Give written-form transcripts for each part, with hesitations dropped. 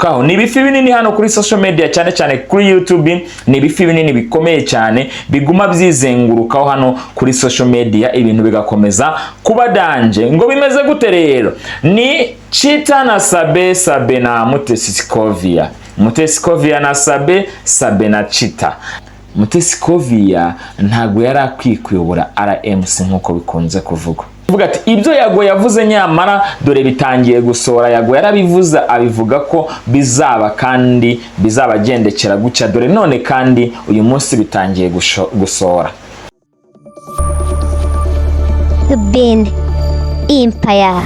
Kaho ni ibifi binini hano kuri social media, cyane cyane kuri YouTube. Ni ibifi binini bikomeye cyane biguma byizengurukaho hano kuri social media, ibintu bigakomeza kuba danger. Ngo bimeze gute rero? Ni Chita na Sabe, Sabe na Mutesi Scovia, Mutesi Scovia na Sabe, Sabe na Chita. Mutesi Scovia ntabwo yari akwiye kuyobora RMC nk'uko bikunze kuvugwa. Vuga ati ibyo Yago yavuze nyamara dore bitangiye gusohora. Yago yarabivuze, abivuga ko bizaba kandi bizabagendekera gutya. Dore none kandi uyu munsi bitangiye gusohora. The Bean Empire.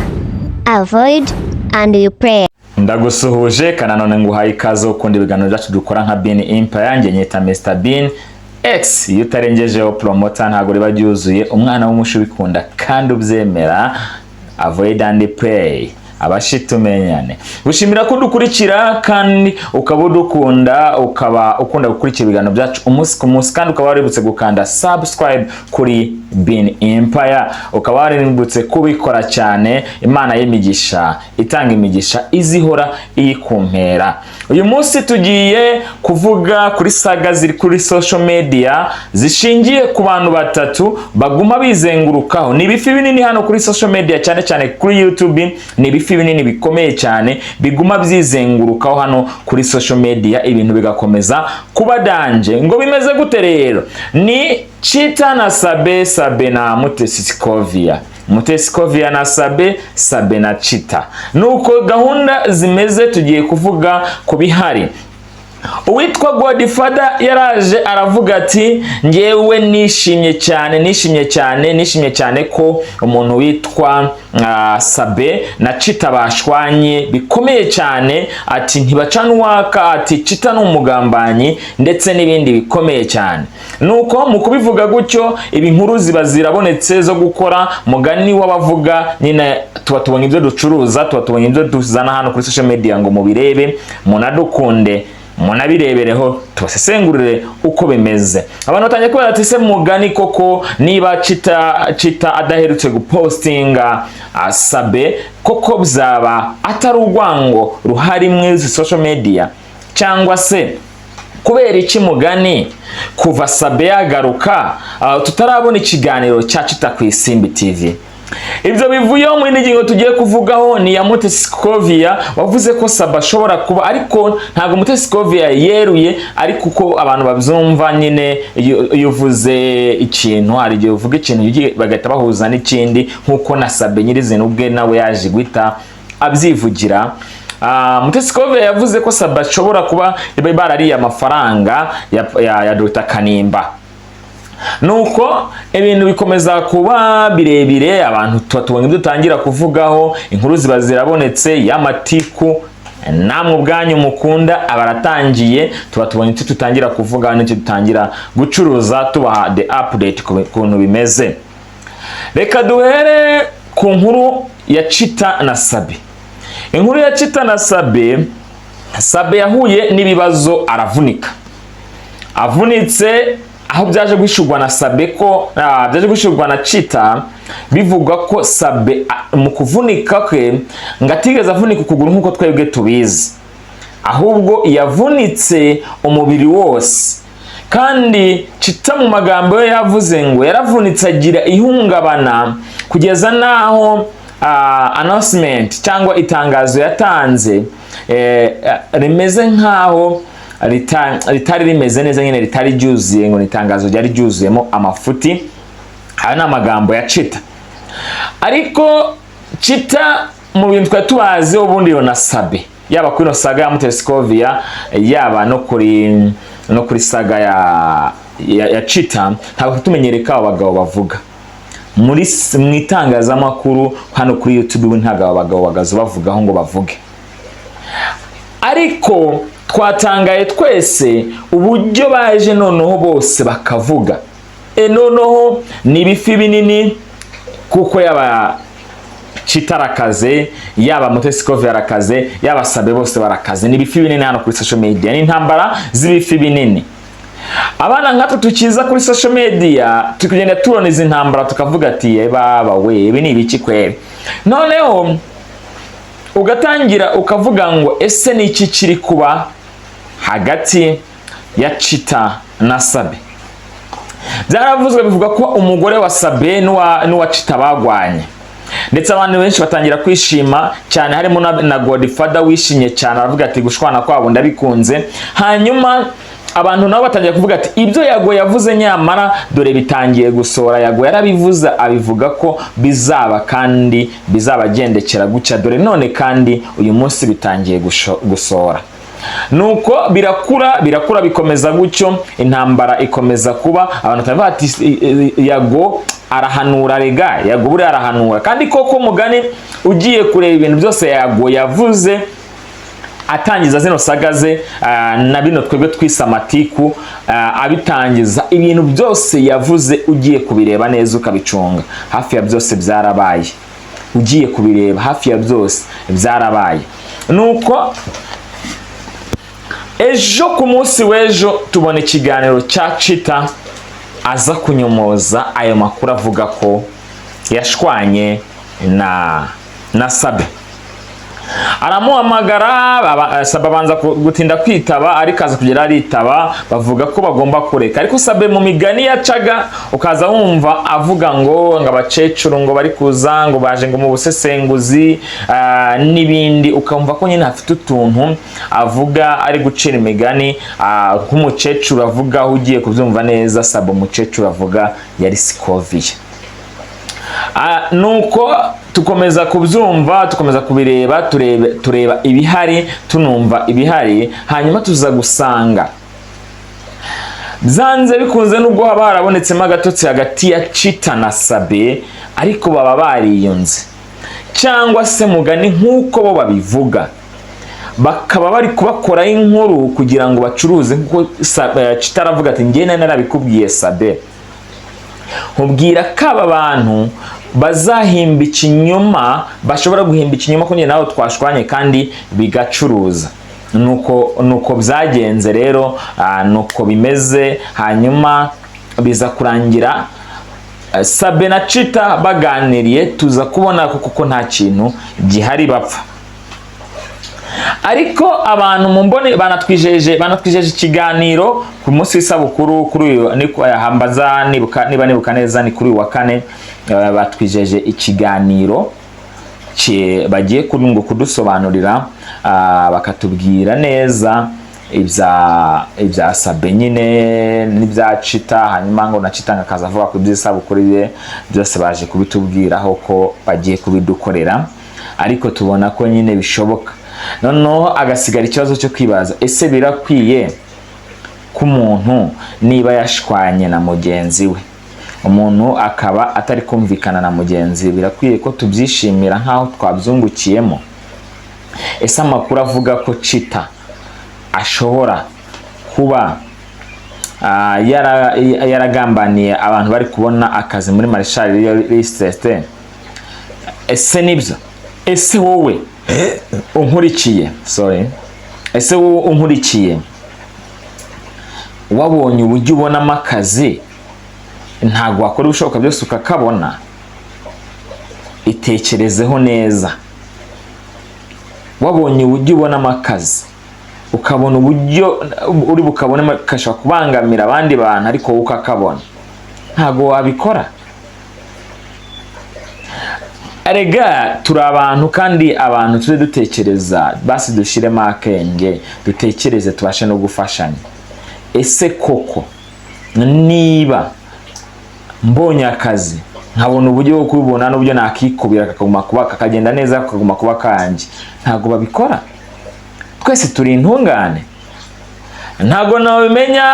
Avoid and you pray. Ndagusuhuje kananone, nguhaye ikaze ukunda ibiganiro byacu dukora nka Bean Empire. Njye nyita Mr Bean X, iyo utarengejeho promoter ntabwo riba ryuzuye. Umwana w'umushu ubikunda kandi ubyemera, avoid and pray, abashitumenyane. Gushimira ko udukurikira kandi ukaba udukunda, ukaba ukunda gukurikira ibiganiro byacu umunsi ku munsi, kandi ukaba waributse gukanda subscribe kuri Bean Empire, ukaba waributse kubikora cyane. Imana y'imigisha itanga imigisha izihora iyikumpera. Uyu munsi tugiye kuvuga kuri saga ziri kuri social media zishingiye ku bantu batatu baguma bizengurukaho. Ni ibifi binini hano kuri social media, cyane cyane kuri YouTube. Ni ibifi binini bikomeye cyane biguma byizengurukaho hano kuri social media, ibintu bigakomeza kuba danger. Ngo bimeze gute rero? Ni Chita na Sabe, Sabe na Mutesi Scovia, Mutesi Scovia na Sabe, Sabe na Chita. Nuko gahunda zimeze, tugiye kuvuga ku bihari. Uwitwa Godfather yaraje aravuga ati: "Ngewe nishimye cyane, nishimye cyane, nishimye cyane ko umuntu witwa Sabe na Chita bashwanye bikomeye cyane." Ati ntibacana uwaka, ati Chita ni umugambanyi ndetse n'ibindi bikomeye cyane. Nuko mu kubivuga gutyo, ibi nkuru ziba zirabonetse zo gukora mugani w'abavuga nyine. Tuba tubonye ibyo ducuruza, tuba tubonye ibyo tuzana hano kuri social media ngo mubirebe, munadukunde, munabirebereho, tubasesengurire uko bimeze. Abantu batangiye kubaza ati: "Se mugani koko niba Chita adaherutse gupostinga Sabe, koko byaba atari urwango ruhari muri izi social media? Cyangwa se kubera iki mugani kuva Sabe yagaruka tutarabona ikiganiro cya Chita ku Isimbi TV?" Ibyo bivuyeho, mu yindi ngingo tugiye kuvugaho ni iya Mutesi Scovia wavuze ko Sabe ashobora kuba, ariko ntabwo Mutesi Scovia yeruye, ariko uko abantu babyumva nyine, iyo uvuze ikintu, hari igihe uvuga ikintu bagahita bahuza n'ikindi, nk'uko na Sabe nyirizina ubwe nawe yaje guhita abyivugira. Mutesi Scovia yavuze ko Sabe ashobora kuba barariye amafaranga ya Dr Kanimba. Nuko ibintu bikomeza kuba birebire, abantu tuba tubonye ibyo dutangira kuvugaho, inkuru ziba zirabonetse y'amatiku namwe ubwanyu mukunda abaratangiye. Tuba tubonye icyo dutangira kuvuga n'icyo dutangira gucuruza, tubaha the update ku kuntu bimeze. Reka duhere ku nkuru ya Chita na Sabe. Inkuru ya Chita na Sabe: Sabe yahuye n'ibibazo aravunika. Avunitse, aho byaje guhishurwa na Sabe ko byaje guhishurwa na Chita, bivugwa ko Sabe mu kuvunika kwe ngo atigeze avunika ukuguru nk'uko twebwe tubizi, ahubwo yavunitse umubiri wose. Kandi Chita mu magambo ye yavuze ngo yaravunitse agira ihungabana kugeza n'aho announcement cyangwa itangazo yatanze rimeze nk'aho ritari rimeze neza nyine, ritari ryuzuye, ngo ni itangazo ryari ryuzuyemo amafuti. Aya ni amagambo ya Chita. Ariko Chita mu bintu twari tubazi ubundi na Sabe, yaba kuri ino saga ya Mutesi Scovia, yaba no kuri saga ya Chita, ntabwo tumenyereye ko abo bagabo bavuga muri mu itangazamakuru hano kuri YouTube. Ubu ntabwo aba bagabo bagazo bavugaho ngo bavuge, ariko twatangaye twese uburyo baje noneho bose bakavuga. Noneho ni ibifi binini, kuko yaba Chita arakaze, yaba Mutesi Scovia arakaze, yaba Sabe, bose barakaze. Ni ibifi binini hano kuri social media, ni intambara z'ibifi binini. Abana nkatwe tukiza kuri social media tukagenda tubona izi ntambara, tukavuga ati: "Ye baba we, ibi ni ibiki kweri?" Noneho Ugatangira ukavuga ngo: "Ese ni iki kiri kuba hagati ya Chita na Sabe?" Byaravuzwe, bivuga ko umugore wa Sabe n'uwa Chita bagwanye, ndetse abantu benshi batangira kwishima cyane, harimo na Godfather wishimye cyane, aravuga ati: "Gushwana kwabo ndabikunze." Hanyuma abantu nabo batangira kuvuga ati: "Ibyo Yago yavuze nyamara dore bitangiye gusohora. Yago yarabivuze, abivuga ko bizaba kandi bizabagendekera gutya. Dore none kandi uyu munsi bitangiye gusohora." Nuko birakura, birakura, bikomeza gutyo, intambara ikomeza kuba. Abantu batavuga ati: "Yago arahanura rega, Yago buriya arahanura." Kandi koko mugani, ugiye kureba ibintu byose Yago yavuze atangiza zino saga ze, na bino twebwe twise amatiku, abitangiza, ibintu byose yavuze ugiye kubireba neza ukabicunga, hafi ya byose byarabaye. Ugiye kubireba, hafi ya byose byarabaye. Nuko ejo, ku munsi w'ejo, tubona ikiganiro cya Chita aza kunyomoza ayo makuru avuga ko yashwanye na Sabe. Aramuhamagara, Sabe abanza gutinda kwitaba, ariko aza kugera aritaba. Bavuga ko bagomba kureka, ariko Sabe mu migani yacaga ukaza wumva avuga ngo abakecuru ngo bari kuza, ngo baje ngo mu busesenguzi, n'ibindi, ukumva ko nyine afite utuntu avuga ari gucira imigani, nk'umukecuru avuga. Aho ugiye kubyumva neza, Sabe umukecuru avuga yari Scovia. Nuko tukomeza kubyumva, tukomeza kubireba, tureba ibihari, tunumva ibihari. Hanyuma tuza gusanga byanze bikunze, nubwo haba harabonetsemo agatotsi hagati ya Chita na Sabe, ariko baba bariyunze, cyangwa se mugani nk'uko bo babivuga, bakaba bari kubakoraho inkuru kugira ngo bacuruze, nk'uko Chita aravuga ati: "Njye nari narabikubwiye Sabe, nkubwira ko aba bantu bazahimba ikinyoma, bashobora guhimba ikinyoma ko njye nawe twashwanye kandi bigacuruza." Nuko byagenze rero, nuko bimeze. Hanyuma biza kurangira Sabe na Chita baganiriye, tuza kubona ko kuko nta kintu gihari bapfa. Ariko abantu mu mbone banatwijeje ikiganiro ku munsi w'isabukuru kuri uyu, niko hambaza nibuka, niba nibuka neza ni kuri uyu wa kane. Batwijeje ikiganiro bagiye kuri ngo kudusobanurira, bakatubwira neza ibya Sabe nyine n'ibya Chita. Hanyuma ngo na Chita akaza avuga ku by'isabukuru ye, byose baje kubitubwiraho ko bagiye kubidukorera, ariko tubona ko nyine bishoboka. Noneho agasigara ikibazo cyo kwibaza: ese birakwiye ko umuntu niba yashwanye na mugenzi we, umuntu akaba atari kumvikana na mugenzi we, birakwiye ko tubyishimira nk'aho twabyungukiyemo? Ese amakuru avuga ko Chita ashobora kuba yaragambaniye abantu bari kubona akazi muri Marshal Real Estate, ese nibyo? Ese wowe unkurikiye, sorry, ese wowe unkurikiye, wabonye uburyo ubonamo akazi, ntabwo wakora ibishoboka byose ukakabona? Itekerezeho neza. Wabonye uburyo ubonamo akazi, ukabona uburyo uri bukabonemo gashobora kubangamira abandi bantu, ariko wowe ukakabona, ntabwo wabikora? Erega turi abantu, kandi abantu tujye dutekereza, basi dushyiremo akenge, dutekereze, tubashe no gufashanya. Ese koko niba mbonye akazi, nkabona uburyo bwo kubibona n'uburyo nakikubira kakaguma kuba, kakagenda neza, kakaguma kuba kanjye, ntabwo babikora? Twese turi intungane. Ntabwo nabimenya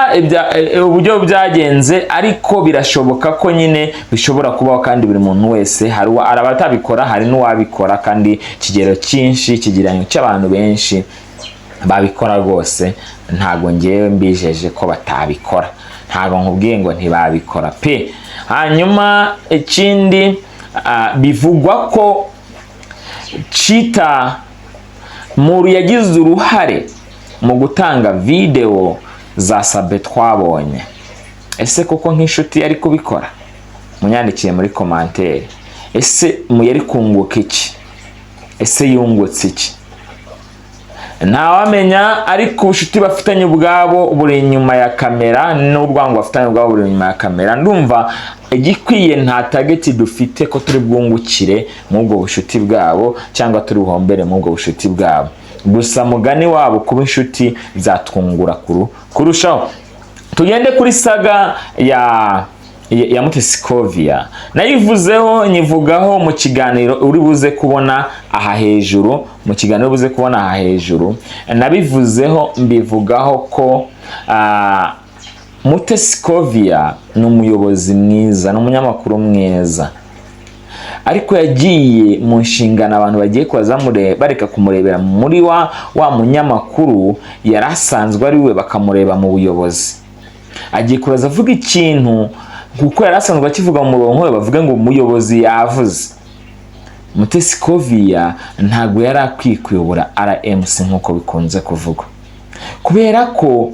uburyo byagenze, ariko birashoboka ko nyine bishobora kubaho, kandi buri muntu wese hari abatabikora, hari n'uwabikora, kandi ikigero cyinshi, ikigereranyo cy'abantu benshi babikora rwose. Ntabwo ngewe mbijeje ko batabikora, ntabwo nkubwiye ngo ntibabikora pe. Hanyuma ikindi, bivugwa ko Chita Muru yagize uruhare mu gutanga videwo za Sabe twabonye. Ese koko nk'inshuti yari kubikora? Munyandikiye muri commentaire. Ese mu yari kunguka iki? Ese yungutse iki? Ntawamenya, ariko ubucuti bafitanye ubwabo buri inyuma ya kamera n'urwango bafitanye ubwabo buri inyuma ya kamera. Ndumva igikwiye, nta target dufite ko turi bwungukire muri ubwo bucuti bwabo cyangwa turi buhombere muri ubwo bucuti bwabo. Gusa mugani wabo, kuba inshuti byatwungura kurushaho. Tugende kuri saga ya Mutesi Scovia. Nayivuzeho, nyivugaho mu kiganiro uri buze kubona aha hejuru. Mu kiganiro uri buze kubona aha hejuru nabivuzeho, mbivugaho ko Mutesi Scovia ni umuyobozi mwiza, ni umunyamakuru mwiza, ariko yagiye mu nshingano abantu bagiye kubaza bareka kumurebera muri wa munyamakuru yari asanzwe ari we, bakamureba mu buyobozi. Agiye kuraza avuga ikintu kuko yari asanzwe akivuga mu murongo we, bavuga ngo umuyobozi yavuze. Mutesi Scovia ntabwo yari akwiye kuyobora RMC nk'uko bikunze kuvugwa, kubera ko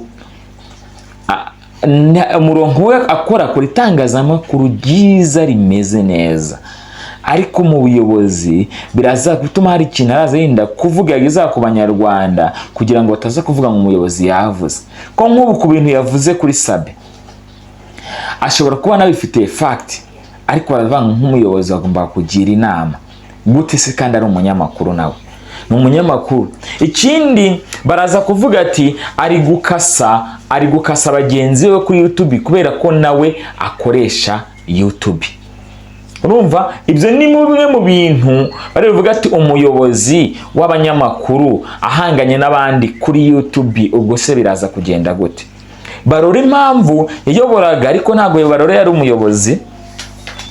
umurongo we akora itangazamakuru ryiza rimeze neza, ariko mu buyobozi biraza gutuma hari ikintu araza yenda kuvuga yageza ku Banyarwanda kugira ngo bataza kuvuga ngo umuyobozi yavuze. Ko nk'ubu ku bintu yavuze kuri Sabe, ashobora kuba anabifitiye fact, ariko baravuga ngo nk'umuyobozi bagomba kugira inama gute se kandi ari umunyamakuru? Nawe ni umunyamakuru. Ikindi, baraza kuvuga ati ari gukasa bagenzi be kuri YouTube kubera ko nawe akoresha YouTube. Urumva, ibyo ni bimwe mu bintu bari buvuga ati umuyobozi w'abanyamakuru ahanganye n'abandi kuri YouTube, ubwo se biraza kugenda gute? Barore impamvu yayoboraga, ariko ntabwo Barore yari umuyobozi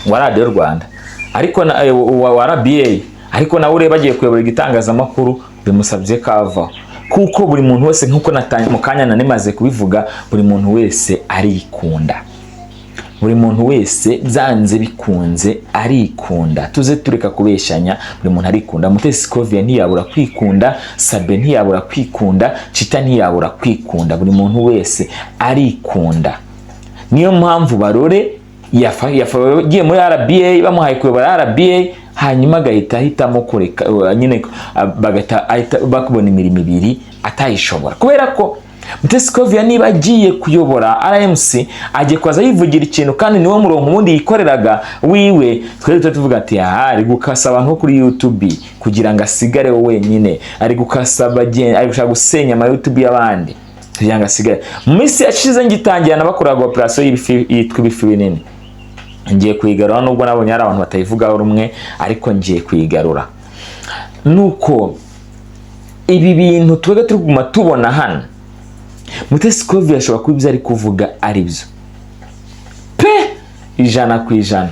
wa Radiyo Rwanda, ariko wa RBA, ariko nawe ureba agiye kuyobora igitangazamakuru, bimusabye kavaho, kuko buri muntu wese, nk'uko mu kanya nanimaze kubivuga, buri muntu wese arikunda. Buri muntu wese byanze bikunze arikunda. Tuze tureka kubeshyanya, buri muntu arikunda. Mutesi Scovia ntiyabura kwikunda, Sabe ntiyabura kwikunda, Chita ntiyabura kwikunda. Buri muntu wese arikunda. Niyo mpamvu Barore yagiye muri RBA, bamuhaye kuyobora RBA, hanyuma agahita ahitamo kureka nyine, bagahita ahita bakubona imirimo ibiri atayishobora, kubera ko Mutesi Scovia niba agiye kuyobora RMC, agiye kuza yivugira ikintu kandi niwo murongo ubundi yikoreraga wiwe. Twari tuvuga ati aha ari gukasa abantu bo kuri YouTube kugira ngo asigare we wenyine, ari gukasa bagenzi, ari gushaka gusenya ama YouTube y'abandi kugira ngo asigare. Mu minsi yashize ngitangira nabakoraga operation y'ibifi yitwa ibifi binini. Ngiye kuyigarura, nubwo nabonye hari abantu batayivugaho rumwe, ariko ngiye kuyigarura. Nuko ibi bintu twebwe turi kuguma tubona hano, Mutesi Scovia ashobora kuba ibyo ari kuvuga ari byo pe, 100%,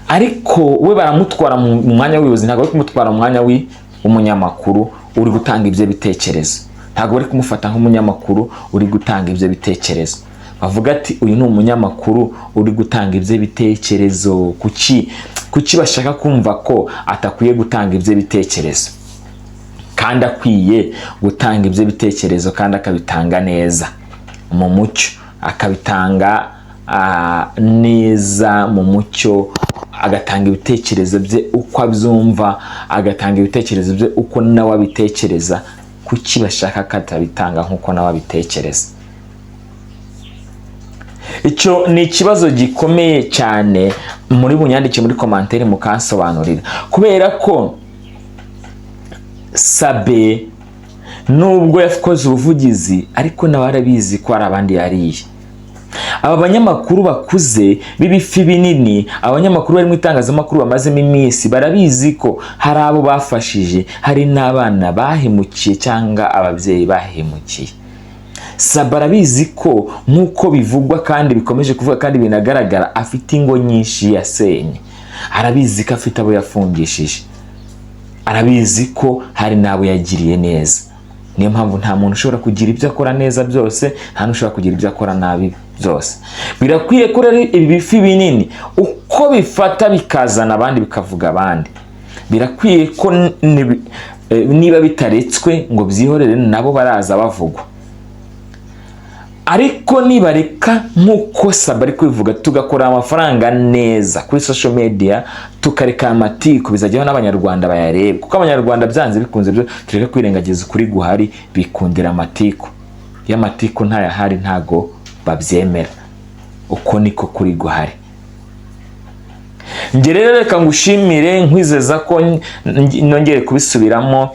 ariko we baramutwara mu mwanya w'ubuyobozi, ntabwo bari kumutwara mu mwanya w'umunyamakuru uri gutanga ibyo bitekerezo. Ntabwo bari kumufata nk'umunyamakuru uri gutanga ibyo bitekerezo. Bavuga ati uyu ni umunyamakuru uri gutanga ibyo bitekerezo, kuki bashaka kumva ko atakwiye gutanga ibyo bitekerezo kandi akwiye gutanga ibyo bitekerezo, kandi akabitanga neza mu mucyo, akabitanga neza mu mucyo, agatanga ibitekerezo bye uko abyumva, agatanga ibitekerezo bye uko nawe abitekereza? Kuki bashaka ko atabitanga nk'uko nawe abitekereza? Icyo ni ikibazo gikomeye cyane. Muri bunyandike muri commentaire mukansobanurira, kubera ko Sabe nubwo yakoze ubuvugizi, ariko nawe arabizi ko hari abandi yariye. Aba banyamakuru bakuze b'ibifi binini, abanyamakuru bari mu itangazamakuru bamazemo iminsi, barabizi ko hari abo bafashije, hari n'abana bahemukiye cyangwa ababyeyi bahemukiye. Sabe arabizi ko, nk'uko bivugwa kandi bikomeje kuvuga kandi binagaragara, afite ingo nyinshi yasenye. Arabizi ko afite abo yafungishije, arabizi ko hari n'abo yagiriye neza. Niyo mpamvu nta muntu ushobora kugira ibyo akora neza byose, nta n'ushobora kugira ibyo akora nabi byose. Birakwiye ko rero ibi bifi binini uko bifata bikazana abandi, bikavuga abandi, birakwiye ko niba bitaretswe ngo byihorere, nabo baraza bavugwa. Ariko nibareka nk'uko Saba ari kubivuga, tugakora amafaranga neza kuri social media, tukareka amatiku, bizajyaho n'Abanyarwanda bayarebe, kuko Abanyarwanda byanze bikunze byo tureke kwirengagiza ukuri guhari, bikundira amatiku. Iyo amatiku ntayahari ntago babyemera. Uko niko kuri guhari. Njye rero reka ngushimire, nkwizeza ko nongere kubisubiramo.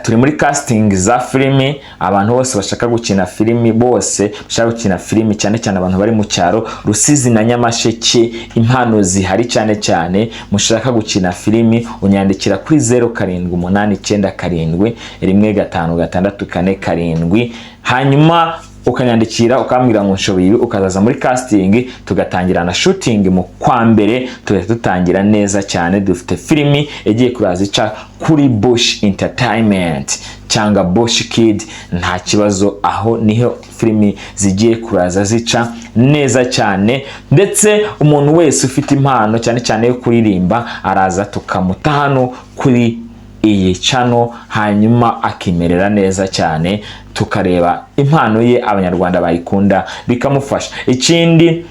Turi muri casting za filimi. Abantu bose bashaka gukina filimi, bose bashaka gukina filimi, cyane cyane abantu bari mu cyaro, Rusizi na Nyamasheke, impano zihari cyane cyane mushaka gukina filimi, unyandikira kuri 0789715647, hanyuma ukanyandikira ukambwira ngo nshoboye ibi, ukazaza muri casting, tugatangira na shooting mu kwa mbere, tugahita dutangira neza cyane. Dufite filimi igiye kuraza ica kuri Bush Entertainment cyangwa Bush Kid, nta kibazo. Aho niho filimi zigiye kuraza zica neza cyane. Ndetse umuntu wese ufite impano, cyane cyane yo kuririmba, araza tukamuta hano kuri iyi channel, hanyuma akimerera neza cyane, tukareba impano ye, Abanyarwanda bayikunda, bikamufasha. Ikindi,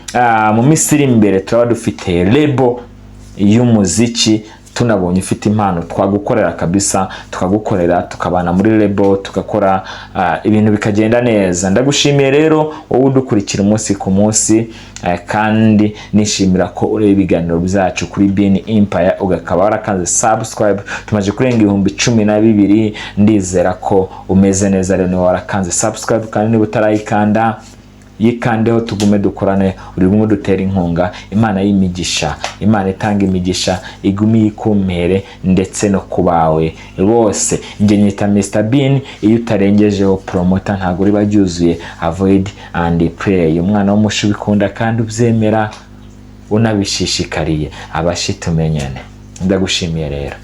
mu minsi iri imbere turaba dufite label y'umuziki. Tunabonye ufite impano twagukorera kabisa, tukagukorera, tukabana muri label, tugakora ibintu bikagenda neza. Ndagushimiye rero wowe udukurikira umunsi ku munsi, kandi nishimira ko ureba ibiganiro byacu kuri Bin Empire, ugakaba warakanze subscribe. Tumaze kurenga 12,000. Ndizera ko umeze neza rero niba warakanze subscribe, kandi niba utarayikanda yikandeho, tugume dukorane, uri gume dutera inkunga. Imana y'imigisha, Imana itanga imigisha, igume yikumpere ndetse no ku bawe bose. Njye nyita Mr Bean. Iyo utarengejeho promoter ntabwo riba ryuzuye. Avoid and pray. Umwana w'umushu ubikunda kandi ubyemera unabishishikariye, abashi tumenyane. Ndagushimiye rero.